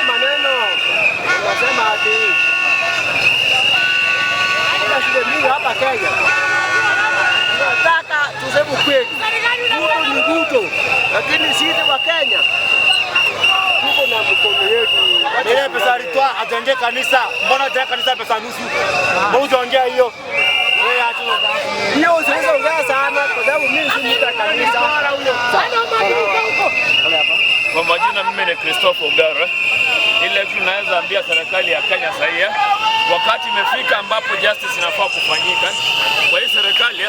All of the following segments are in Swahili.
Maneno unasema ati kuna shule mingi hapa Kenya. Tunataka tuseme kweli, Ruto ni Ruto, lakini sisi wa Kenya tuko na mkono yetu. Ile pesa alitoa ajenge kanisa, mbona ajenga kanisa pesa nusu? Mbona hujaongea hiyo? Hiyo siwezi ongea sana kwa sababu mimi si mtu wa kanisa. Kwa majina mimi ni Christopher Ogara. Ile kitu naweza ambia serikali ya Kenya sasa hii, wakati imefika ambapo justice inafaa kufanyika. Kwa hii serikali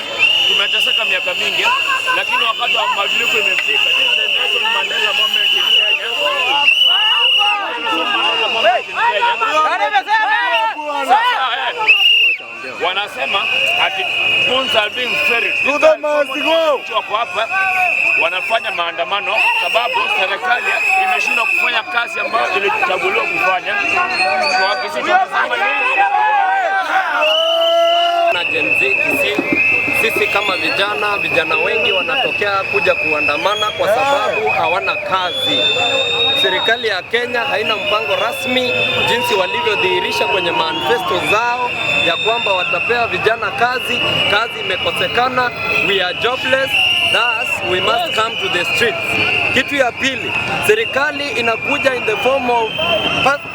tumeteseka miaka mingi, lakini wakati wa mabadiliko imefika. This is the Nelson Mandela moment in Kenya. Nelson Mandela moment in Kenya. Sasa, wanasema ati goons are being ferried. Ruto must go. Wako hapa wanafanya maandamano sababu serikali imeshindwa kufanya kazi ambayo ilichaguliwa kufanya. Kwa Kisii tunasema nini? Na Gen Z Kisii, sisi kama vijana, vijana wengi wanatokea kuja kuandamana kwa sababu hawana kazi. Serikali ya Kenya haina mpango rasmi jinsi walivyodhihirisha kwenye manifesto zao ya kwamba watapea vijana kazi. Kazi imekosekana, we are jobless, thus we must come to the streets. Kitu ya pili, serikali inakuja in the form of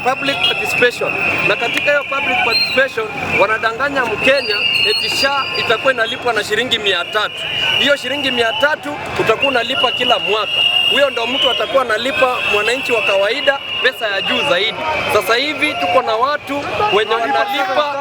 public participation, na katika hiyo public participation wanadanganya Mkenya eti SHA itakuwa inalipwa na shilingi 300. Hiyo shilingi 300 utakuwa unalipa kila mwaka. Huyo ndo mtu atakuwa analipa mwananchi wa kawaida pesa ya juu zaidi. Sasa hivi tuko na watu wenye wanalipa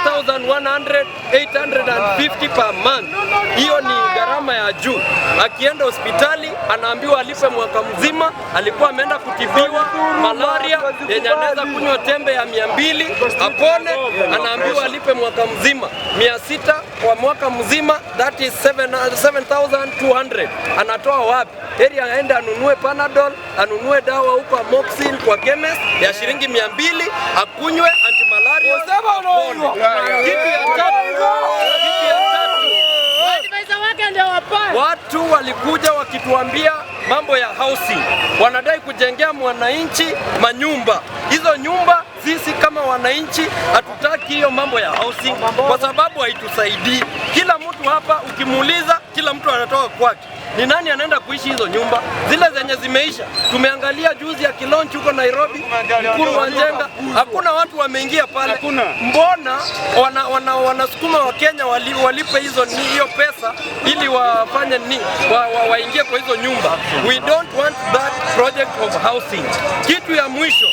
1100 850 per month. Hiyo ni gharama ya juu. Akienda hospitali anaambiwa alipe mwaka mzima. Alikuwa ameenda kutibiwa malaria yenye anaweza kunywa tembe ya 200 apone, anaambiwa alipe mwaka mzima 600 kwa mwaka mzima, that is 7200. Anatoa wapi? Heri aende anunue Panadol, anunue dawa huko Amoxil kwa chemist ya shilingi 200 akunywe antimalaria apone. Kitu ya tatu, watu walikuja wakituambia mambo ya housing, wanadai kujengea mwananchi manyumba. Hizo nyumba sisi kama wananchi hatutaki hiyo mambo ya housing kwa sababu haitusaidii. Kila mtu hapa ukimuuliza, kila mtu anatoka kwake. Ni nani anaenda kuishi hizo nyumba zile zenye zimeisha? Tumeangalia juzi ya kilaunch huko Nairobi, Mukuru wa Njenga, hakuna watu wameingia pale. Mbona wanasukuma Wakenya walipe hizo hiyo pesa ili wafanye ni waingie kwa hizo nyumba? We don't want that project of housing. Kitu ya mwisho,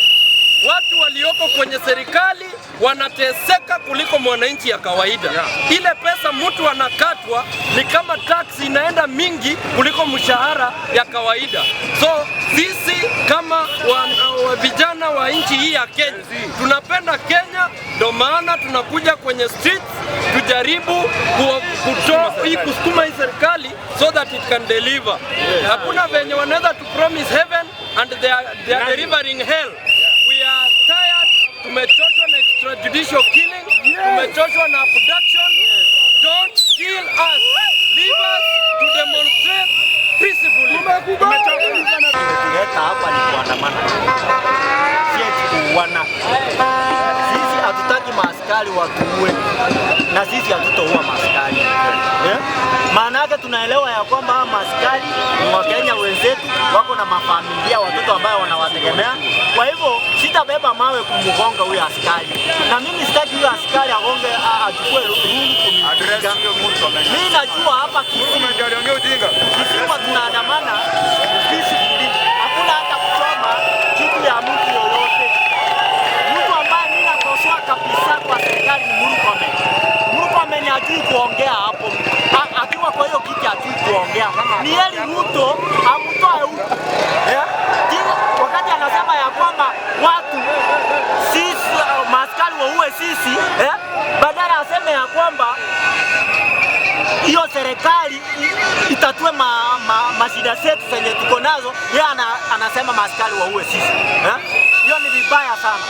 watu walioko kwenye serikali wanateseka kuliko mwananchi ya kawaida. Ile pesa mtu anakatwa ni kama tax inaenda mingi kuliko mshahara ya kawaida. So sisi kama wa vijana wa nchi hii ya Kenya tunapenda Kenya, ndio maana tunakuja kwenye streets tujaribu kutoa hii kusukuma hii serikali so that it can deliver. Hakuna venye wanaweza to promise heaven and they are delivering hell. We are tired, tumechoshwa na extrajudicial killing, tumechoshwa na abduction. Don't kill us. Leave us to demonstrate peacefully. Imetuleta hapa ni kuandamana, si eti kuuana. Sisi hatutaki maaskari watuue, na sisi hatutaua maaskari, eh? Maana yake tunaelewa ya kwamba hawa maaskari ni Wakenya wenzetu, wako na mafamilia, watoto ambao wanawategemea. Kwa hivyo sitabeba mawe kumgonga huyo askari, na mimi sitaki huyo askari agonge, achukue rungu kunipiga. Mimi najua hapa Kisii, Kisii tunaandamana peacefully, hakuna hata kuchoma kitu ya mtu yoyote. Mtu ambaye mimi nakosoa kabisa kwa serikali ni Murkomen. Murkomen hajui kuongea hapo, akiwa kwa hiyo kiti hajui kuongea. Ni heri Ruto amtoe huko, yeah? Wakati anasema ya kwamba watu sisi, maaskari waue sisi, eh? Badala aseme ya kwamba hiyo serikali itatue mashida zetu zenye tuko nazo, yeye anasema maaskari waue sisi, eh? Hiyo ni vibaya sana.